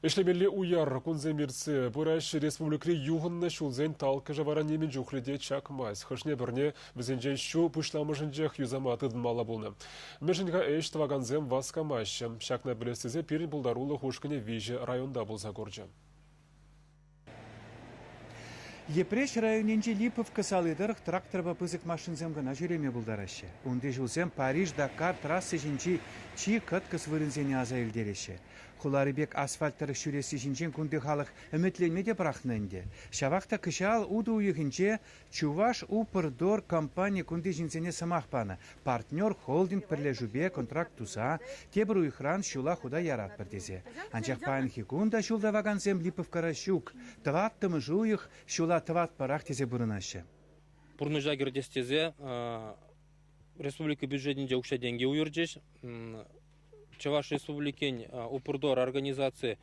Ӗҫлемелли уяр кунсем иртсе пыраҫҫӗ. Республикӑри юхӑннӑ ҫулсен талккӑшӗ вара нимӗн чухлӗ те чакмасть. Хӑшне-пӗрне вӗсенчен ҫу пуҫламӑшӗнчех юсама тытӑнмалла пулнӑ. Мӗншӗн-ха ӗҫ тӑвакансем васкамаҫҫӗ? Ҫакна пӗлес тесе пирӗн пултарулӑх ушкӑнӗ виҫӗ районта пулса курчӗ. Йӗпреҫ районӗнчи Липовка сали тӑрӑх тракторпа пысӑк машинсем кӑна ҫӳреме пултараҫҫӗ. Унти ҫулсем Париж-Дакар трасса ҫинчи чи кӑткӑс вырӑнсене аса илтереҫҫӗ. Хулари пек асфальт тӑрӑх ҫӳресси ҫинчен кунти халӑх ӗмӗтленме те пӑрахнӑ ӗнтӗ. Ҫавах та кӑҫал утӑ уйӑхӗнче Чуваш Упрдор компани кунти ҫынсене сӑмах панӑ. Партнер холдинг пӗрлешӳпе контракт туса тепӗр уйӑхран ҫула хута яратпӑр тесе. Анчах паянхи кун та ҫул тӑвакансем Липовкӑра ҫук. Тӑваттӑмӗш уйӑх ҫула тӑватпӑрах тесе пурӑнаҫҫӗ. Пурнӑҫа кӗртес тесе республика бюджетӗнче укҫа-тенкӗ уйӑрчӗҫ. Чӑваш Республикин Упрдор организаци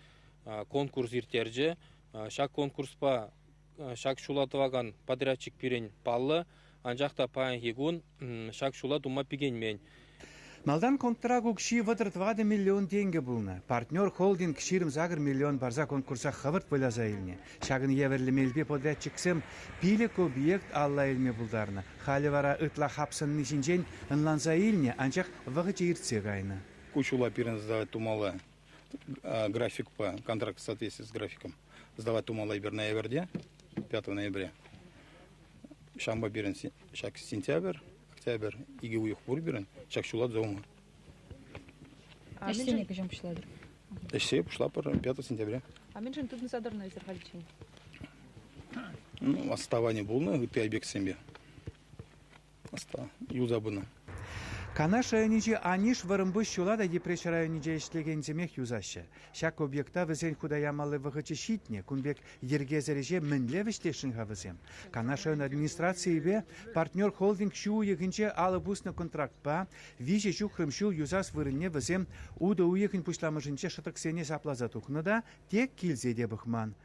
конкурс ирттерчӗ. Ҫак конкурспа ҫак ҫула тӑвакан подрядчик пирӗн паллӑ, анчах та паянхи кун ҫак ҫула тума пикенмен. Малтан контракт укҫи 34 миллион тенкӗ пулнӑ. Партнер холдинг 28 миллион парса конкурса хӑвӑрт выляса илнӗ. Ҫакӑн евӗрлӗ мелпе подрядчиксем пилӗк объект алла илме пултарнӑ. Халӗ вара ытла хапсӑнни ҫинчен ӑнланса илнӗ, анчах вӑхӑчӗ иртсе кайнӑ. Ку ҫула пирӗн сдавать тумалла графикпа, контракт в соответствии с графиком сдавать тумалла эпир ноябрьте, 5 ноября. Ҫавӑнпа пирӗн ҫак сентябрь, октябрь икӗ уйӑх пур пирӗн ҫак ҫула тума. Ӗҫсене кӗҫӗн пуҫлатӑр? Ӗҫсе пуҫлатпӑр 5 сентября. А мӗншӗн тытӑнса тӑрнӑ эсир халиччен? Ну, отставание пулнӑ ытти объектсемпе. Ӑста юса пынӑ. Канаш районӗнчи Аниш Вӑрӑмпуҫ ҫула та Йӗпреҫ районӗнче ӗҫлекенсемех юсаҫҫӗ. Ҫак объекта вӗсен хута ямалли вӑхӑчӗ ҫитнӗ. Кун пек йӗркесӗр ӗҫе мӗнле вӗҫлесшӗн-ха вӗсем? Канаш район администрацийӗпе Партнер холдинг ҫу уйӑхӗнче алӑ пуснӑ контрактпа виҫӗ ҫухрӑм ҫул юсас вырӑнне вӗсем утӑ уйӑхӗн пуҫламӑшӗнче шӑтӑксене сапласа тухнӑ та тек килсе те пӑхман.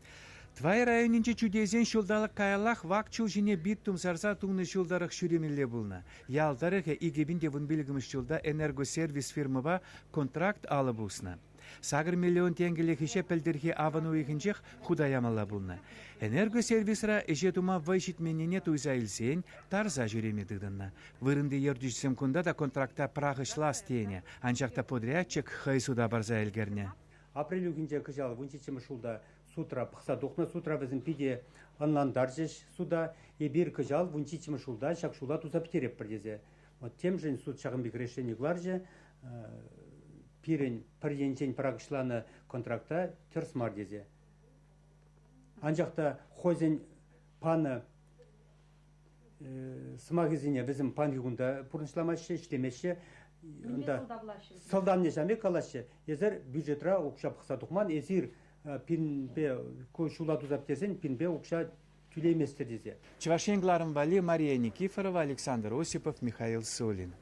Тӑвай районӗнчи чутейсен ҫулталӑк каяллах вак чул ҫине битум сарса тунӑ ҫул тӑрӑх ҫӳремелле пулнӑ. Ял тӑрӑхӗ 2015 ҫулта Энергосервис фирмӑпа контракт алӑ пуснӑ. 8 миллион тенкӗлӗх ӗҫе пӗлтӗрхи авӑн уйӑхӗнчех хута ямалла пулнӑ. Энергосервисра ӗҫе тума вӑй ҫитменнине туйса илсен тарса ҫӳреме тытӑннӑ. Вырӑнти ертӳҫӗсем кунта та контракта пӑрахӑҫлас тенӗ, анчах та подрядчик хӑй суда парса ӗлкӗрнӗ. Апрель уйӑхӗнче кӑҫал 17-мӗш ҫулта судра пӑхса тухнӑ. Судра вӗсем питӗ ӑнлантарчӗҫ суда. Эпир кӑҫал 17-мӗш ҫулта ҫак ҫула туса пӗтеретпӗр тесе. Вот темшӗн суд ҫакӑн пек решени кӑларчӗ. Пирӗн пӗр енчен пӑрахӑҫланӑ контракта тӗрӗс мар тесе. Анчах та хӑйсен панӑ сӑмахӗсене вӗсем паянхи кунта пурнӑҫламаҫҫӗ, ӗҫлемеҫҫӗ. Мӗнле сӑлтавлаҫҫӗ? Сӑлтавне ҫавӑн пек калаҫҫӗ. Эсир бюджетра укҫа пӑхса тухман, эсир пинпе ку ҫула туса пӗтерсен пинпе укҫа тӳлейместӗр тесе. Чӑваш Ен кӑларӑм валли Мария Никифорова, Александр Осипов, Михаил Солин.